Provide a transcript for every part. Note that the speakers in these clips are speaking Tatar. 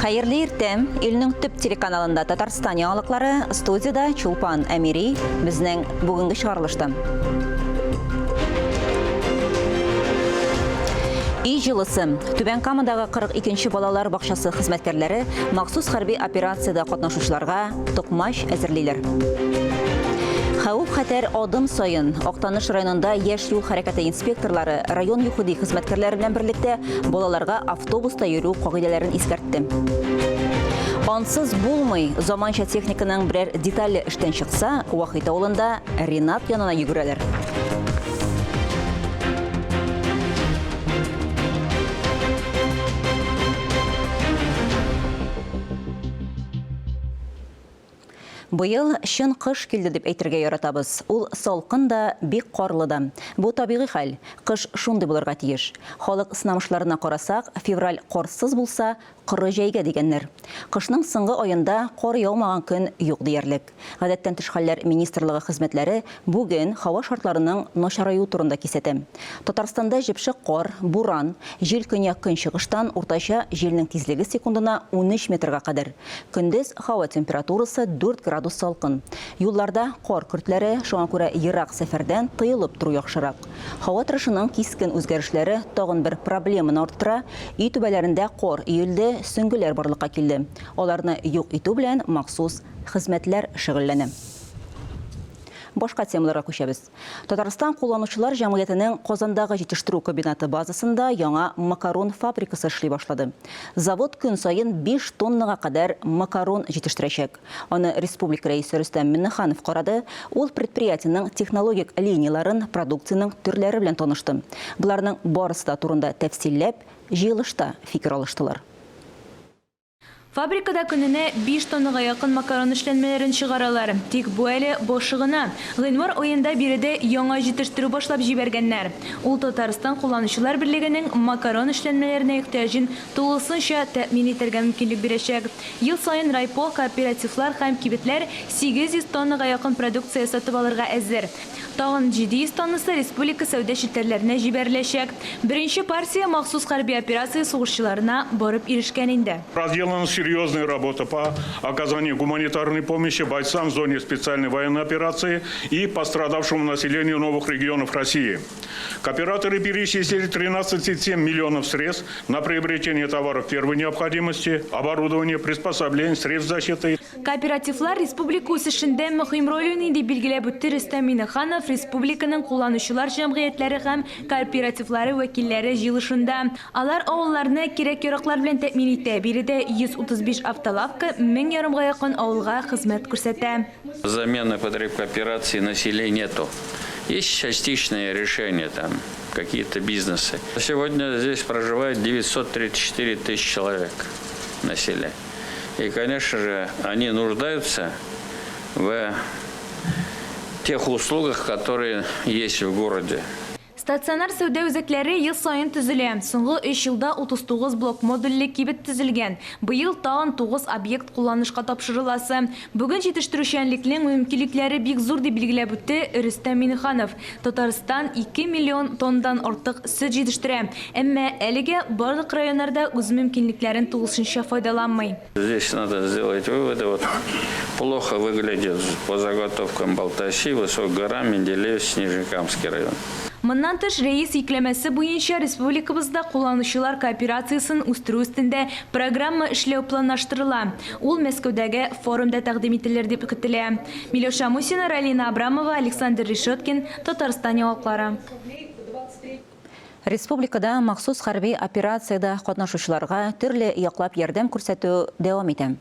Хәерле иртә! Илнең төп телеканалында Татарстан яңалыклары, студиядә Чулпан Әмири, безнең бүгенге чыгарылышта. Өй җылысы. Түбән Камадагы 42 нче балалар бакчасы хезмәткәрләре махсус хәрби операциядә катнашучыларга токмач әзерлиләр. Хәвеф-хәтәр адым саен Актаныш районында яшь юл хәрәкәте инспекторлары район ЮХИДИ хезмәткәрләре белән берлектә балаларга автобуста йөрү кагыйдәләрен искәртте. Ансыз булмый, заманча техниканың берәр детале эштән чыкса, Вахит авылында Ренат янына йөгерәләр. Быел чын кыш килде дип әйтергә яратабыз. Ул салкын да, бик карлы да. Бу табигый хәл. Кыш шундый булырга тиеш. Халык сынамышларына карасак, февраль карсыз булса, коры җәйгә дигәннәр. Кышның соңгы аенда кар яумаган көн юк диярлек. Гадәттән тыш хәлләр министрлыгы хезмәтләре бүген һава шартларының начараюы турында кисәтә. Татарстанда җепшек кар, буран, җил көньяк-көнчыгыштан, уртача җилнең тизлеге секундына 13 метрга кадәр. Көндез һава температурасы 4 градус салкын. Юлларда кар көртләре, шуңа күрә ерак сәфәрдән тыелып тору яхшырак. Һава торышының кискен үзгәрешләре тагын бер проблеманы арттыра, өй түбәләрендә кар өелде, сөңгеләр барлыкка килде. Аларны юк итү белән махсус хезмәтләр шөгыльләнә. Башка темаларга күчәбез. Татарстан кулланучылар җәмгыятенең Казандагы җитештерү комбинаты базасында яңа макарон фабрикасы эшли башлады. Завод көн саен 5 тоннага кадәр макарон җитештерәчәк. Аны республика Рәисе Рөстәм Миңнеханов карады. Ул предприятиенең технологик линияләрен, продукциянең төрләре белән танышты. Боларның барысы да турында тәфсилләп җыелышта фикер алыштылар. Фабрикада көненә 5 тоннага якын макарон эшләнмәләрен чыгаралар. Тик бу әле башы гына. Гыйнвар аенда биредә яңа җитештерү башлап җибәргәннәр. Ул Татарстан кулланучылар берлегенең макарон эшләнмәләренә ихтыяҗын тулысынча тәэмин итәргә мөмкинлек бирәчәк. Ел саен райпо, кооперативлар һәм кибетләр 800 тоннага якын продукция сатып алырга әзер. Тагын 700 тоннасы республика сәүдә челтәрләренә җибәреләчәк. Беренче партия махсус хәрби операция сугышчыларына барып ирешкән инде. Проделана серьезная работа по оказанию гуманитарной помощи бойцам в зоне специальной военной операции и пострадавшему населению новых регионов России. Кооператоры перечислили 13,7 миллионов средств на приобретение товаров первой необходимости, оборудование, приспособлений, средств защиты. Кооперативлар республика үсешендә мөһим роль уйный, дип билгеләп үтте Рөстәм Миңнеханов республиканың кулланучылар җәмгыятьләре һәм кооперативлары вәкилләре җыелышында. Алар авылларны кирәк-яраклар белән тәэмин итә. Биредә 135 автолавка мең ярымга якын авылга хезмәт күрсәтә. Замены потребкооперации на селе нету. Есть частичное решение там, какие-то бизнесы. Сегодня здесь проживает 934 тысячи человек на селе. И, конечно же, они нуждаются в тех услугах, которые есть в городе. Стационар сәүдә үзәкләре ел саен төзелә. Соңгы өч елда 39 блок-модульле кибет төзелгән. Быел тагын 9 объект кулланышка тапшырыласы. Бүген җитештерүчәнлекнең мөмкинлекләре бик зур, дип билгеләп үтте Рөстәм Миңнеханов. Татарстан 2 миллион тоннадан артык сөт җитештерә. Әмма әлегә барлык районнар да үз мөмкинлекләрен тулысынча файдаланмый. Здесь надо сделать выводы. Вот плохо выглядит по заготовкам Балтачи, Высокая гора, Менделеевск, Нижнекамский район. Моннан тыш, рәис йөкләмәсе буенча республикабызда кулланучылар кооперациясен үстерү өстендә программа эшләү планлаштырыла. Ул Мәскәүдәге форумда тәкъдим ителер дип көтелә. Миләүшә Мусина, Ралина Абрамова, Александр Решеткин, Татарстан яңалыклары. Республикада махсус хәрби операциядә катнашучыларга төрле яклап ярдәм күрсәтү дәвам итә.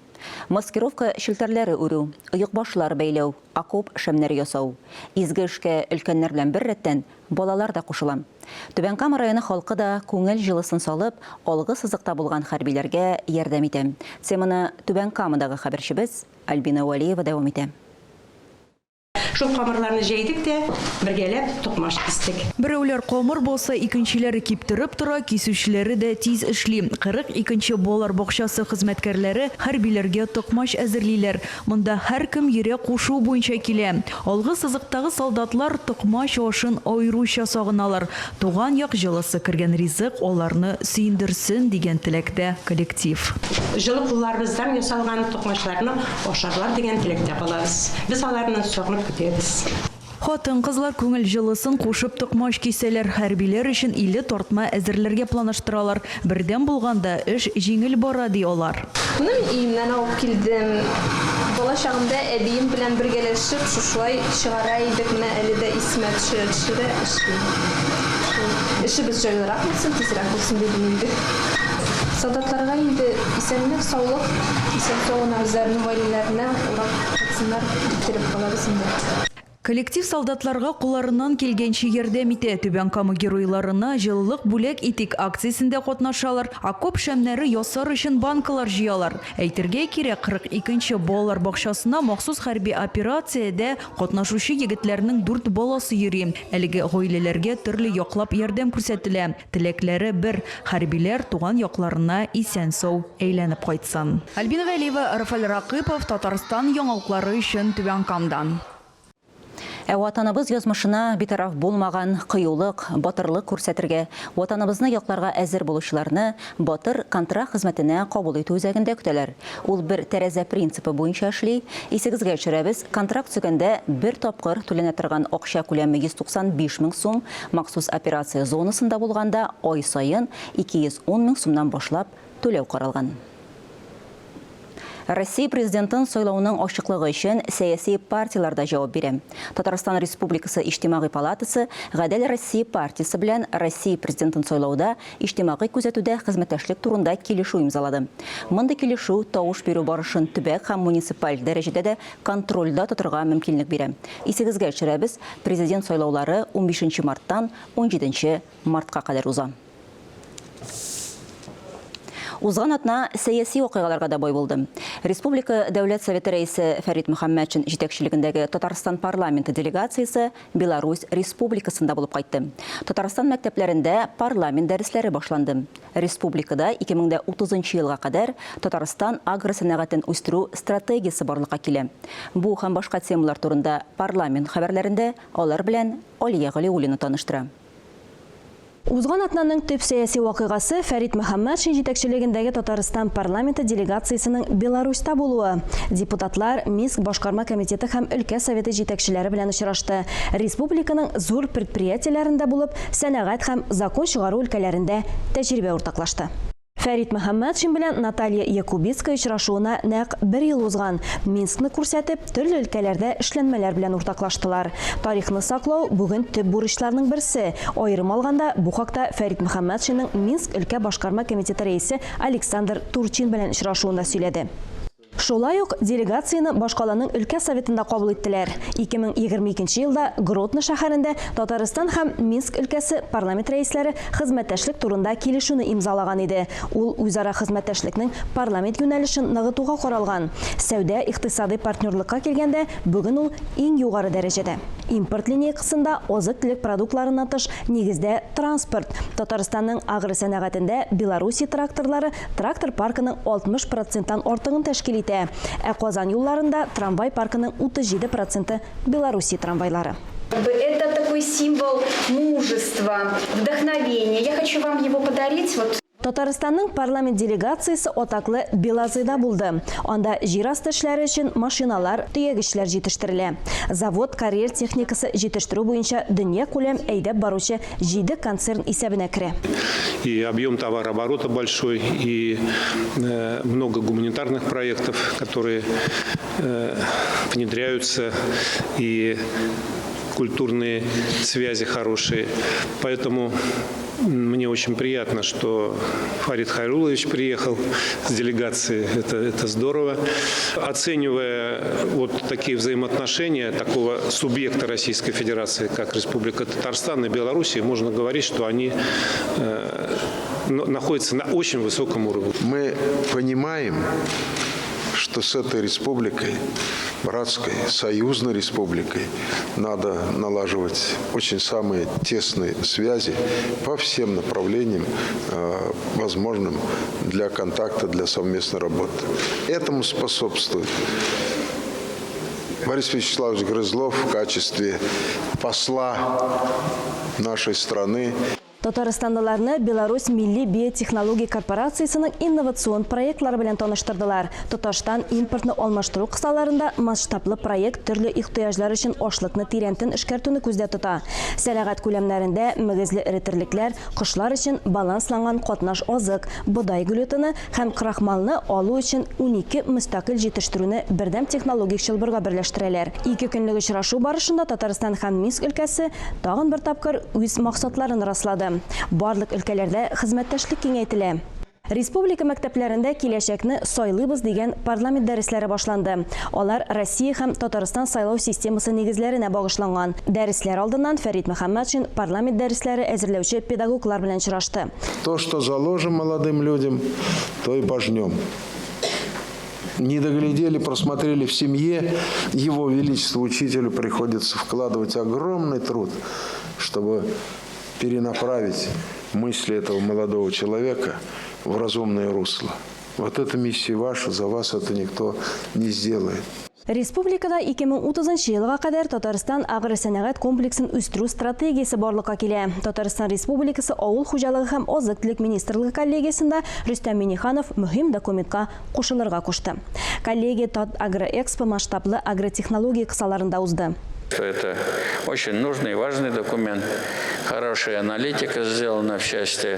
Маскировка челтәрләре үрү, оекбашлар бәйләү, окоп шәмнәре ясау. Изге эшкә өлкәннәр белән беррәттән балалар да кушыла. Түбән Кама районы халкы да күңел җылысын салып, алгы сызыкта булган хәрбиләргә ярдәм итә. Теманы Түбән Камадагы хәбәрчебез Альбина Вәлиева дәвам итә. Шул камырларны җәйдек тә, бергәләп токмач кистек. Берәүләр камыр баса, икенчеләре киптереп тора, кисүчеләре дә тиз эшли. 42 нче балалар бакчасы хезмәткәрләре хәрбиләргә токмач әзерлиләр. Монда һәркем йөрәк кушуы буенча килә. Алгы сызыктагы солдатлар токмач ашын аеруча сагыналар. Туган як җылысы кергән ризык аларны сөендерсен, дигән теләктә коллектив. Җылы кулларыбыздан ясалган токмачларны ашарлар дигән теләктә калабыз. Без аларны сагынып көтәбез. Хатын-кызлар күңел җылысын кушып токмач кисәләр. Хәрбиләр өчен 50 тартма әзерләргә планлаштыралар. Бердәм булганда, эш җиңел бара, ди алар. Моны мин өемнән алып килдем. Бала чагымда әбием белән бергәләшеп шушылай чыгара идек, менә әле дә исемә төшерә-төшерә эшлим. Шул. Эшебез җайлырак булсын, тизрәк булсын дидем инде. Солдатларга инде исәнлек, саулык, исән-сау гына үзләренең гаиләләренә урап кайтсыннар дип теләп калабыз инде. Коллектив солдатларга кулларыннан килгәнчә ярдәм итә. Түбән Кама геройларына җылылык бүләк итик акциясендә катнашалар, окоп шәмнәре ясар өчен банкалар җыялар. Әйтергә кирәк, 42 нче балалар бакчасына махсус хәрби операциядә катнашучы егетләрнең дүрт баласы йөри. Әлеге гаиләләргә төрле яклап ярдәм күрсәтелә. Теләкләре бер, хәрбиләр туган якларына исән-сау әйләнеп кайтсын. Альбина Вәлиева, Рафаль Ракыпов, Татарстан яңалыклары өчен Түбән Камадан. Ә Ватаныбыз язмышына битараф булмаган, кыюлык, батырлык күрсәтергә, Ватаныбызны якларга әзер булучыларны Батыр контракт хезмәтенә кабул итү үзәгендә көтәләр. Ул бер тәрәзә принципы буенча эшли. Исегезгә төшерәбез, контракт төзегәндә бер тапкыр түләнә торган акча күләме 195 мең сум, махсус операция зонасында булганда ай саен 210 мең сумнан башлап түләү каралган. Россия Президентын сайлауның ачыклыгы өчен сәяси партияләр дә җавап бирә. Татарстан Республикасы Иҗтимагый палатасы Гадел Россия партиясе белән Россия Президентын сайлауда иҗтимагый күзәтүдә хезмәттәшлек турында килешү имзалады. Мондый килешү тавыш бирү барышын төбәк һәм муниципаль дәрәҗәдә дә контрольдә тотырга мөмкинлек бирә. Исегезгә төшерәбез, Президент сайлаулары унбишенче марттан унҗиденче мартка кадәр уза. Узган атна сәяси вакыйгаларга да бай булды. Республика Дәүләт Советы рәисе Фәрит Мөхәммәтшин җитәкчелегендәге Татарстан парламенты делегациясе Беларусь Республикасында булып кайтты. Татарстан мәктәпләрендә парламент дәресләре башланды. Республикада 2030 елга кадәр Татарстан агросәнәгатен үстерү стратегиясе барлыкка килә. Бу һәм башка темалар турында парламент хәбәрләрендә алар белән Алия Галиуллина таныштыра. Узган атнаның төп сәяси вакыйгасы Фәрит Мөхәммәтшин җитәкчелегендәге Татарстан парламенты делегациясенең Беларусьта булуы. Депутатлар Минск башкарма комитеты һәм өлкә советы җитәкчеләре белән очрашты. Республиканың зур предприятиеләрендә булып, сәнәгать һәм закон чыгару өлкәләрендә тәҗрибә уртаклашты. Фәрит Мөхәммәтшин белән Наталья Якубицкая очрашуына нәкъ бер ел узган. Минскны күрсәтеп, төрле өлкәләрдә эшләнмәләр белән уртаклаштылар. Тарихны саклау бүген төп бурычларның берсе. Аерым алганда, бу хакта Фәрит Мөхәммәтшинның Минск өлкә башкарма комитеты рәисе Александр Турчин белән очрашуында сөйләде. Шулай ук делегацияне башкаланың өлкә советында кабул иттеләр. 2022 елда Гродно шәһәрендә Татарстан һәм Минск өлкәсе парламент рәисләре хезмәттәшлек турында килешүне имзалаган иде. Ул үзара хезмәттәшлекнең парламент юнәлешен ныгытуга каралган. Сәүдә-икътисадый партнерлыкка килгәндә, бүген ул иң югары дәрәҗәдә. Импорт линейкасында азык-төлек продуктларыннан тыш, нигездә транспорт. Татарстанның агросәнәгатендә Белоруссия тракторлары трактор паркының 60 проценттан артыгын тәшкил итә. Ә Казан юлларында трамвай паркының 37 проценты Белоруссия трамвайлары. Это такой символ мужества, вдохновения. Я хочу вам его подарить. Вот. Татарстанның парламент делегациясе атаклы Белазыда булды. Анда җир асты эшләре өчен машиналар, төягечләр җитештерелә. Завод карьер техникасы җитештерү буенча дөнья күләм әйдәп баручы җиде концерн исәбенә керә. И объем товарооборота большой, и много гуманитарных проектов, которые внедряются, и культурные связи хорошие. Поэтому мне очень приятно, что Фарид Хайрулович приехал с делегацией. Это здорово. Оценивая вот такие взаимоотношения такого субъекта Российской Федерации, как Республика Татарстан и Белоруссия, можно говорить, что они находятся на очень высоком уровне. Мы понимаем, Что с этой республикой, братской, союзной республикой, надо налаживать очень самые тесные связи по всем направлениям, возможным для контакта, для совместной работы. Этому способствует Борис Вячеславович Грызлов в качестве посла нашей страны. Татарстанлыларны Беларусь милли биотехнология корпорациясенең инновацион проектлары белән таныштырдылар. Тоташтан импортны алмаштыру кысаларында масштаблы проект төрле ихтыяҗлар өчен ашлыкны тирәнтен эшкәртүне күздә тота. Сәнәгать күләмнәрендә мөгезле эре терлекләр, кошлар өчен балансланган катнаш азык, бодай глютены һәм крахмалны алу өчен 12 мөстәкыйль җитештерүне бердәм технологик чылбырга берләштерәләр. Ике көнлек очрашу барышында Татарстан һәм Минск өлкәсе тагын бер тапкыр үз максатларын раслады. Барлык өлкәләрдә хезмәттәшлек киңәйтелә. Республика мәктәпләрендә Киләчәкне сайлыйбыз дигән парламент дәресләре башланды. Алар Россия һәм Татарстан сайлау системасы нигезләренә багышланган. Дәресләр алдыннан Фәрит Мөхәммәтшин парламент дәресләре әзерләүче педагоглар белән очрашты. То, что заложим молодым людям, то и пожнем. Не доглядели, просмотрели в семье, его величество учителю приходится вкладывать огромный труд, чтобы перенаправить мысли этого молодого человека в разумное русло. Вот эта миссия ваша, за вас это никто не сделает. Республикада 2030 елга кадәр Татарстан агросәнәгать комплексын үстерү стратегиясе барлыкка килә. Татарстан Республикасы Авыл хуҗалыгы һәм азык-төлек министрлыгы коллегиясендә Рөстәм Миңнеханов мөһим документка кушылырга кушты. Коллегия Татагроэкспо масштаблы агротехнология кысаларында узды. Это очень нужный и важный документ. Хорошая аналитика сделана в части,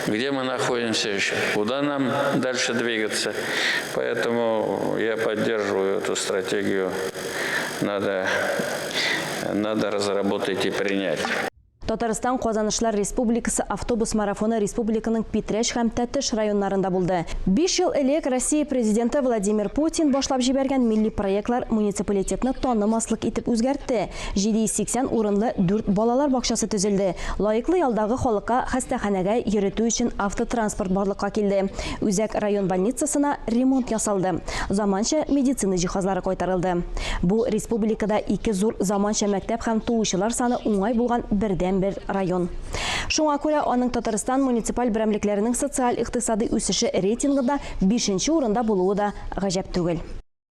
где мы находимся, куда нам дальше двигаться. Поэтому я поддерживаю эту стратегию. Надо, надо разработать и принять. Татарстан Казанышлар Республикасы автобус марафоны республиканың Питрәч һәм Тәтеш районнарында булды. 5 ел элек Россия президенты Владимир Путин башлап җибәргән милли проектлар муниципалитетны танымаслык итеп үзгәртте. 780 урынлы 4 балалар бакчасы төзелде. Лаеклы ялдагы халыкка хастаханәгә йөртү өчен автотранспорт барлыкка килде. Үзәк район больницасына ремонт ясалды. Заманча медицина җиһазлары кайтарылды. Бу республикада ике зур заманча мәктәп һәм туучылар саны уңай булган бердән бер район. Шуңа күрә аның Татарстан муниципаль берәмлекләренең социаль-икътисадый үсеше рейтингында 5 урында булуы да гаҗәп түгел.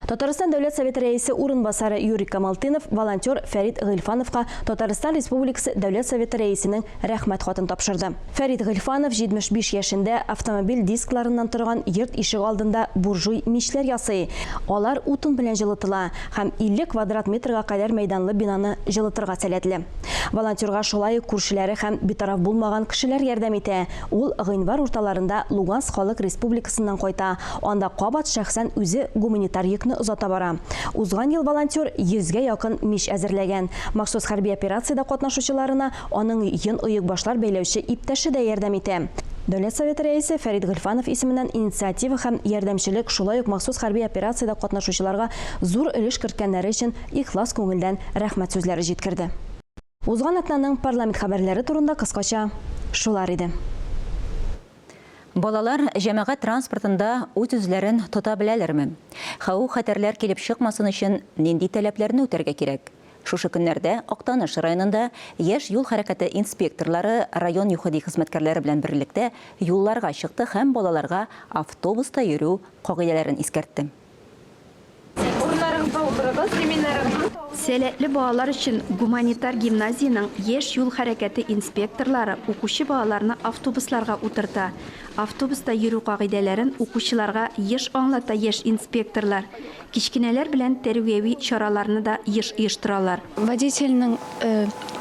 Татарстан Дәүләт Советы рәисе урынбасары Юрий Камалтынов волонтер Фәрит Гыйльфановка Татарстан Республикасы Дәүләт Советы рәисенең рәхмәт хатын тапшырды. Фәрит Гыйльфанов 75 яшендә автомобиль дискларыннан торган йорт ишек алдында буржуй мичләр ясый. Алар утын белән җылытыла һәм 50 квадрат метрга кадәр мәйданлы бинаны җылытырга сәләтле. Волонтерга шулай ук күршеләре һәм битараф булмаган кешеләр ярдәм итә. Ул гыйнвар урталарында Луганск халык республикасыннан кайта. Анда кабат шәхсән үзе гуманитар йөкне озата бара. Узган ел волонтер 100гә якын мич әзерләгән. Махсус хәрби операциядә катнашучыларына аның йон оекбашлар бәйләүче иптәше дә ярдәм итә. Дәүләт Советы рәисе Фәрит Гыйльфанов исеменнән инициатива һәм ярдәмчелек, шулай ук махсус хәрби операциядә катнашучыларга зур өлеш керткәннәре өчен ихлас күңелдән рәхмәт сүзләре җиткерде. Узган атнаның парламент хәбәрләре турында кыскача шулар иде. Балалар җәмәгать транспортында үз-үзләрен тота беләләрме? Хәвеф-хәтәрләр килеп чыкмасын өчен нинди таләпләрне үтәргә кирәк? Шушы көннәрдә Актаныш районында яшь юл хәрәкәте инспекторлары район ЮХИДИ хезмәткәрләре белән берлектә юлларга чыкты һәм балаларга автобуста йөрү кагыйдәләрен искәртте. Урыннарыгызга утырыгыз, ременьнәрегезне. Сәләтле балалар өчен гуманитар гимназиянең яшь юл хәрәкәте инспекторлары укучы балаларны автобусларга утырта. Автобуста йөрү кагыйдәләрен укучыларга еш аңлата яшь инспекторлар. Кечкенәләр белән тәрбияви чараларны да еш оештыралар. Водительнең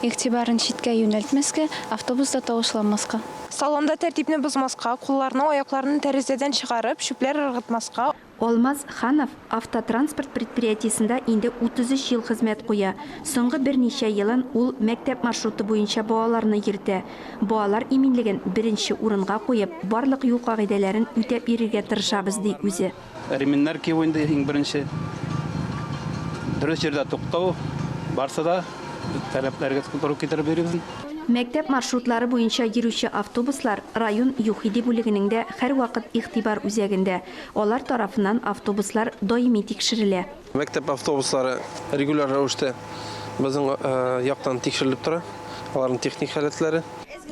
игътибарын читкә юнәлтмәскә, автобуста тавышланмаска. Салонда тәртипне бозмаска, кулларны, аякларны тәрәзәдән чыгарып, чүпләр ыргытмаска. Алмаз Ханов автотранспорт предприятиесендә инде 33 ел хезмәт куя. Соңгы берничә елын ул мәктәп маршруты буенча балаларны йөртә. Балалар иминлеген беренче урынга куеп, барлык юл кагыйдәләрен үтәп йөрергә тырышабыз, ди үзе. Ременьнәр кию инде иң беренче. Дөрес җирдә туктау, барсы да таләпләргә туры китереп йөрибез. Мәктәп маршрутлары буенча йөрүче автобуслар район ЮХИДИ бүлегенең дә һәрвакыт игътибар үзәгендә. Алар тарафыннан автобуслар даими тикшерелә. Мәктәп автобуслары регуляр рәвештә безнең яктан тикшерелеп тора, аларның техник халәтләре.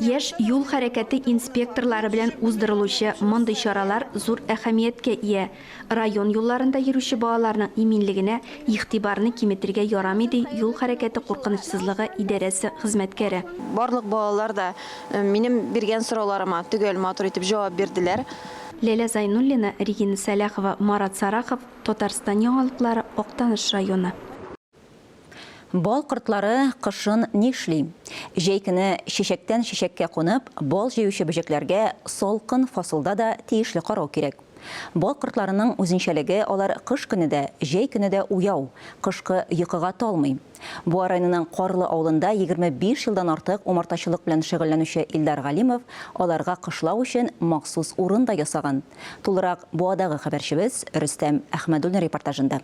Яшь юл хәрәкәте инспекторлары белән уздырылучы мондый чаралар зур әһәмияткә ия. Район юлларында йөрүче балаларның иминлегенә игътибарны киметергә ярамый, ди юл хәрәкәте куркынычсызлыгы идарәсе хезмәткәре. Барлык балалар да минем биргән сорауларыма төгәл, матур итеп җавап бирделәр. Ләлә Зайнуллина, Регина Сәлахова, Марат Сарахов, Татарстан яңалыклары, Актаныш районы. Бал кортлары кышын нишли? Җәй көне чәчәктән чәчәккә кунып, бал җыючы бөҗәкләргә салкын фасылда да тиешле карау кирәк. Бал кортларының үзенчәлеге, алар кыш көне дә, җәй көне дә уяу, кышкы йокыга талмый. Буа районының Карлы авылында 25 елдан артык умартачылык белән шөгыльләнүче Илдар Галимов аларга кышлау өчен махсус урын да ясаган. Тулырак Буадагы хәбәрчебез Рөстәм Әхмәдуллин репортажында.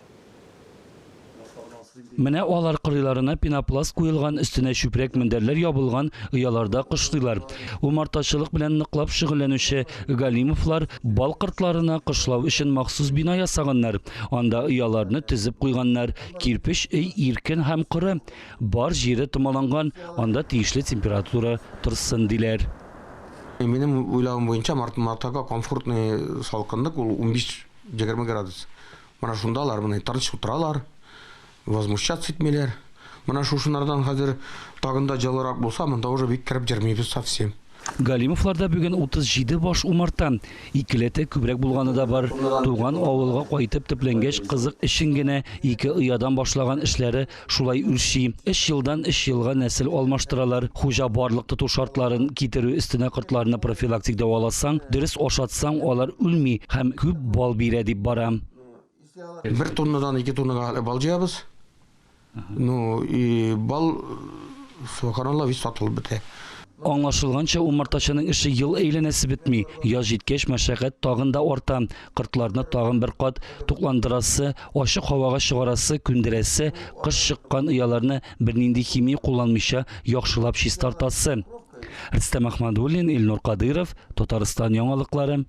Менә алар кырыйларына пенопласт куелган, өстенә чүпрәк мендәрләр ябылган ояларда кышлыйлар. Умартачылык белән ныклап шөгыльләнүче Галимовлар бал кортларына кышлау өчен махсус бина ясаганнар. Анда ояларны төзеп куйганнар. Кирпеч өй иркен һәм коры. Бар җире томаланган, анда тиешле температура торсын, диләр. Минем уйлавым буенча, март мартага комфортный салкынлык ул 15-20 градус. Менә шунда алар менә тыныч утыралар, возмущаться итмиләр. Менә шушынардан хәзер тагын да җылырак булса, монда уже бик кереп йөрмибез совсем. Галимовларда бүген 37 баш умарта. Икеләтә күбрәк булганы да бар. Туган авылга кайтып төпләнгәч, кызык өчен генә ике оядан башлаган эшләре шулай үрчи. Өч елдан өч елга нәсел алмаштыралар. Хуҗа барлык тоту шартларын китерү өстенә кортларны профилактик дәваласаң, дөрес ашатсаң, алар үлми һәм күп бал бирә дип бара. Бер тоннадан ике тоннага хәтле бал җыябыз. Ну, и бал, субханалла, весь сатылып бетә. Аңлашылганча, умартачының эше ел әйләнәсе бетми. Яз җиткәч, мәшәкать тагын да арта. Кортларны тагын бер кат тукландырасы, ачык һавага чыгарасы, күндерәсе, кыш чыккан ояларны бернинди химия кулланмыйча яхшылап чистартасы. Рөстәм Әхмәдуллин, Илнур Кадыйров, Татарстан яңалыклары.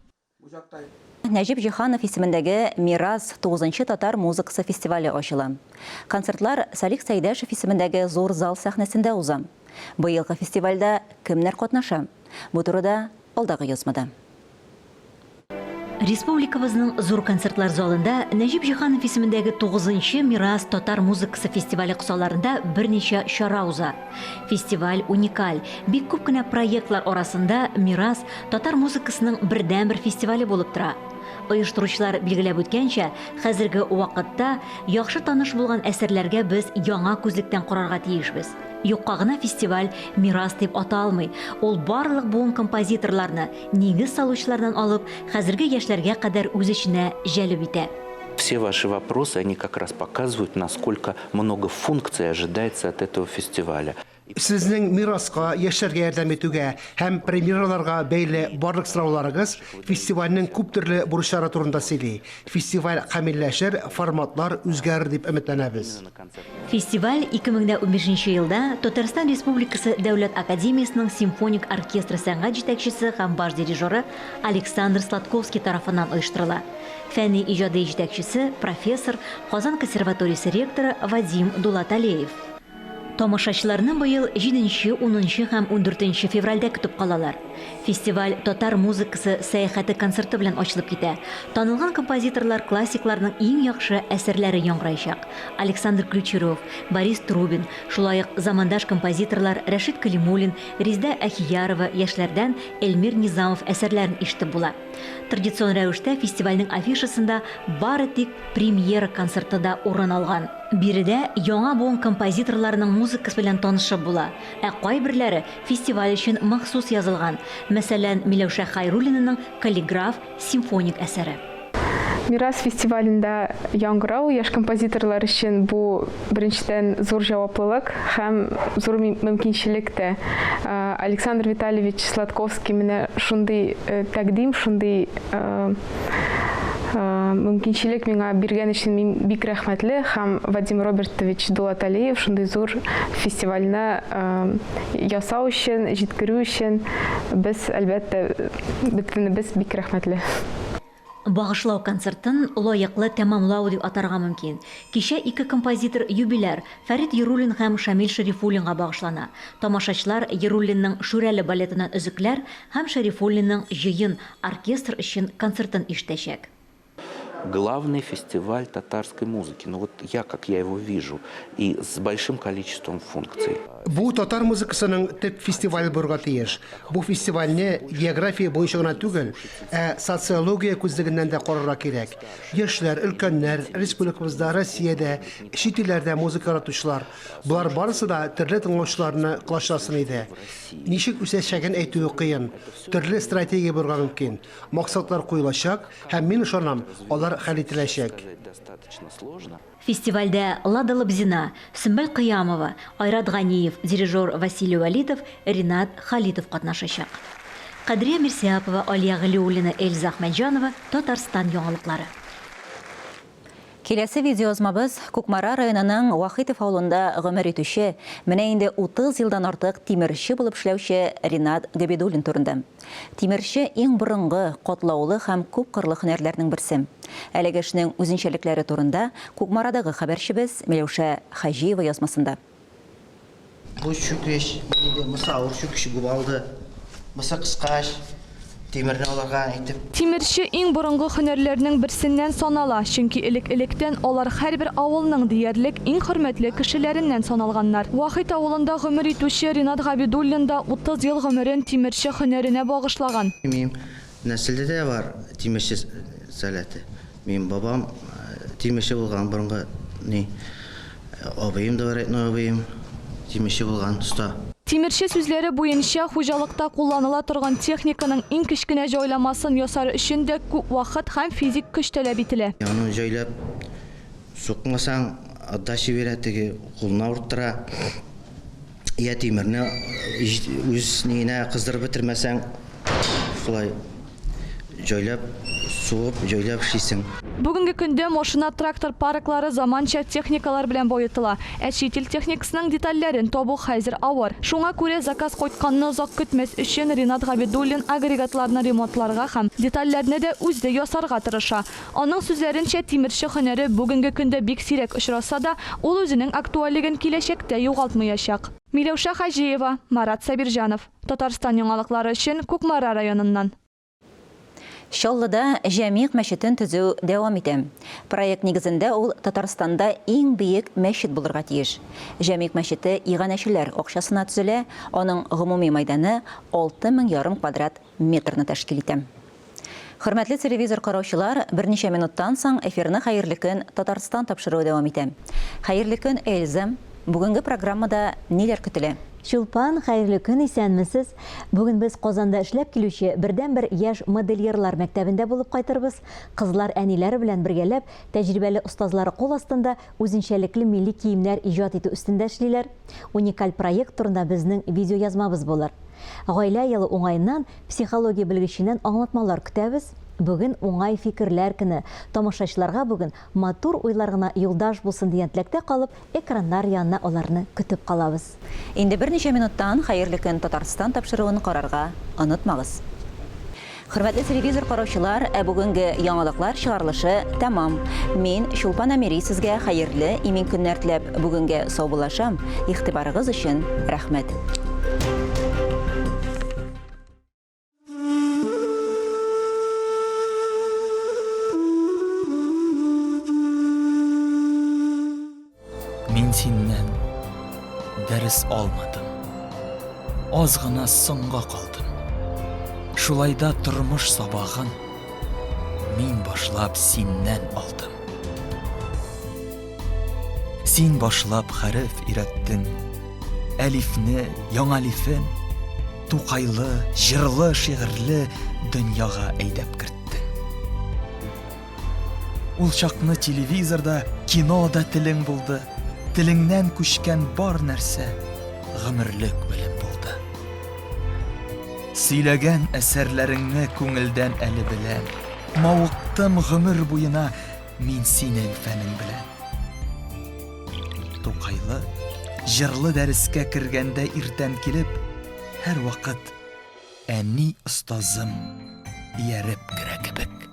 Нәҗип Җиһанов исемендәге Мирас тугызынчы татар музыкасы фестивале ачыла. Концертлар Салих Сәйдәшев исемендәге зур зал сәхнәсендә уза. Быелгы фестивальдә кемнәр катнаша? Бу турыда алдагы язмада. Республикабызның зур концертлар залында Нәҗип Җиһанов исемендәге тугызынчы Мирас татар музыкасы фестивале кысаларында берничә чара уза. Фестиваль уникаль. Бик күп кенә проектлар арасында Мирас татар музыкасының бердәнбер фестивале булып тора. Оештыручылар билгеләп үткәнчә, хәзерге вакытта яхшы таныш булган әсәрләргә без яңа күзлектән карарга тиешбез. Юкка гына фестиваль Мирас дип аталмый, ул барлык буын композиторларны, нигез салучылардан алып, хәзерге яшьләргә кадәр үз эченә җәлеп итә. Все ваши вопросы, они как раз показывают, насколько много функций ожидается от этого фестиваля. Сезнең мираска, яшьләргә ярдәм итүгә һәм премьераларга бәйле барлык сорауларыгыз фестивальнең күп төрле бурычлары турында сөйли. Фестиваль камилләшер, форматлар үзгәрер дип өметләнәбез. Фестиваль 2015 нче елда Татарстан Республикасы Дәүләт академиясенең симфоник оркестры сәнгать җитәкчесе һәм баш дирижеры Александр Сладковский тарафыннан оештырыла. Фәнни иҗади җитәкчесе, профессор, Казан консерваториясе ректоры Вадим Дулаталеев. Тамашачыларны быел җиденче, унынчы һәм ундүртенче февральдә көтеп калалар. Фестиваль Татар музыкасы сәяхәте концерты белән ачылып китә. Танылган композиторлар классикларның иң яхшы әсәрләре яңгыраячак. Александр Ключерев, Борис Трубин, шулай ук замандаш композиторлар Рәшит Кәлимуллин, Резеда Әхиярова, яшьләрдән Эльмир Низамов әсәрләрен ишетеп була. Традицион рәвештә фестивальнең афишасында бары тик премьера концерты да урын алган. Биредә яңа буын композиторларының музыкасы белән танышып була, ә кайберләре фестиваль өчен махсус язылган, мәсәлән, Миләүшә Хәйруллинаның Каллиграф симфоник әсәре. Мирас фестивалендә яңгырау яшь композиторлар өчен бу, беренчедән, зур җаваплылык һәм зур мөмкинчелек тә. Александр Витальевич Сладковский менә шундый тәкъдим, шундый Мөмкинчелек миңа биргән өчен мин бик рәхмәтле һәм Вадим Робертович Дулаталиев шундый зур фестивальне ясау өчен, җиткерү өчен без, әлбәттә, бөтенебез бик рәхмәтле. Багышлау концертын лаеклы тәмамлау дип атарга мөмкин. Кичә ике композитор-юбиляр, Фәрит Яруллин һәм Шамил Шәрифуллинга багышлана. Тамашачылар Яруллинның Шүрәле балетыннан өзекләр һәм Шәрифуллинның Җыен оркестр өчен концертын ишетәчәк. Главный фестиваль татарской музыки, ну вот я, как я его вижу, и с большим количеством функций. Бу татар музыкасының төп фестивале булырга тиеш. Бу фестивальне география буенча гына түгел, ә социология күзлегеннән дә карарга кирәк. Яшьләр, өлкәннәр, республикабызда, Россиядә, чит илләрдә музыка яратучылар, болар барысы да төрле тыңлаучыларны колачласын иде. Ничек үсәчәген әйтүе кыен. Төрле стратегия булырга мөмкин. Максатлар куелачак һәм, мин ышанам, алар хәл ителәчәк. Фестивальдә Лада Лобзина, Сөмбел Кыямова, Айрат Ганиев, дирижер Василий Вәлитов, Ринат Халитов катнашачак. Кадрия Мирсәапова, Алия Галиуллина, Эльза Әхмәтҗанова, Татарстан яңалыклары. Киләсе видеоязмабыз Кукмара районының Вахитов авылында гомер итүче, менә инде 30 елдан артык тимерче булып эшләүче Ринат Габидуллин турында. Тимерче иң борынгы, катлаулы һәм күпкырлы һөнәрләрнең берсе. Әлеге эшнең үзенчәлекләре турында Кукмарадагы хәбәрчебез Миләүшә Хаҗиева язмасында. Бу чүкеч, инде монысы авыр чүкеч губалды. Монысы кыскач, тимерне алырга итеп. Тимерче иң борынгы һөнәрләрнең берсеннән санала, чөнки элек-электән алар һәрбер авылның диярлек иң хөрмәтле кешеләреннән саналганнар. Вахит авылында гомер итүче Ринат Габидуллин да 30 ел гомерен тимерче һөнәренә багышлаган. Минем нәселдә дә бар тимерче сәләте. Минем бабам тимерче булган, борынгы ни, абыем да бар, родной абыем тимерче булган, оста. Тимерче сүзләре буенча, хуҗалыкта кулланыла торган техниканың иң кечкенә җайламасын ясар өчен дә күп вакыт һәм физик көч таләп ителә. Аны җайлап сукмасаң, отдача бирә, теге кулны авырттыра. Йә тимерне үз ниенә кыздырып бетермәсәң, шулай җайлап сугып, җайлап эшлисең. Бүгенге көндә машина-трактор парклары заманча техникалар белән баетыла. Ә чит ил техникасының детальләрен табу хәзер авыр. Шуңа күрә заказ кайтканны озак көтмәс өчен Ринат Габидуллин агрегатларны ремонтларга һәм детальләрне дә үзе ясарга тырыша. Аның сүзләренчә, тимерче һөнәре бүгенге көндә бик сирәк очраса да, ул үзенең актуальлеген киләчәктә югалтмыячак. Миләүшә Хаҗиева, Марат Сабирҗанов. Татарстан яңалыклары өчен Кукмара районыннан. Чаллыда Җәмигъ мәчетен төзү дәвам итә. Проект нигезендә ул Татарстанда иң биек мәчет булырга тиеш. Җәмигъ мәчете иганәчеләр акчасына төзелә, аның гомуми мәйданы 6 мең ярым квадрат метрны тәшкил итә. Хөрмәтле телевизор караучылар, берничә минуттан соң эфирны Хәерле көн, Татарстан тапшыруы дәвам итә. Хәерле көн, Эльза! Бүгенге программада ниләр көтелә? Чулпан, хәерле көн, исәнмесез! Бүген без Казанда эшләп килүче бердәнбер яшь модельерлар мәктәбендә булып кайтырбыз. Кызлар әниләре белән бергәләп, тәҗрибәле остазлары кул астында үзенчәлекле милли киемнәр иҗат итү өстендә эшлиләр. Уникаль проект турында безнең видеоязмабыз булыр. Гаилә елы уңаеннан психология белгеченнән аңлатмалар көтәбез. Бүген уңай фикерләр көне. Тамашачыларга бүген матур уйлар гына юлдаш булсын дигән теләктә калып, экраннар янына аларны көтеп калабыз. Инде берничә минуттан Хәерле көн, Татарстан тапшыруын карарга онытмагыз. Хөрмәтле телевизор караучылар, ә бүгенге яңалыклар чыгарылышы тәмам. Мин, Чулпан Әмири, сезгә хәерле, имин көннәр теләп, бүгенгә саубуллашам. Игътибарыгыз өчен рәхмәт. Мин синнән дәрес алмадым. Аз гына соңга калдым. Шулай да тормыш сабагын мин башлап синнән алдым. Син башлап хәреф өйрәттең. Әлифне, яңалифен, Тукайлы, җырлы, шигырьле дөньяга әйдәп керттең. Ул чакны телевизор да, кино да телең булды. Телеңнән күчкән бар нәрсә гомерлек белем булды. Сөйләгән әсәрләреңне күңелдән әле беләм. Мавыктым гомер буена мин синең фәнең белән. Тукайлы, җырлы дәрескә кергәндә иртән килеп, һәрвакыт әни остазым ияреп керә кебек.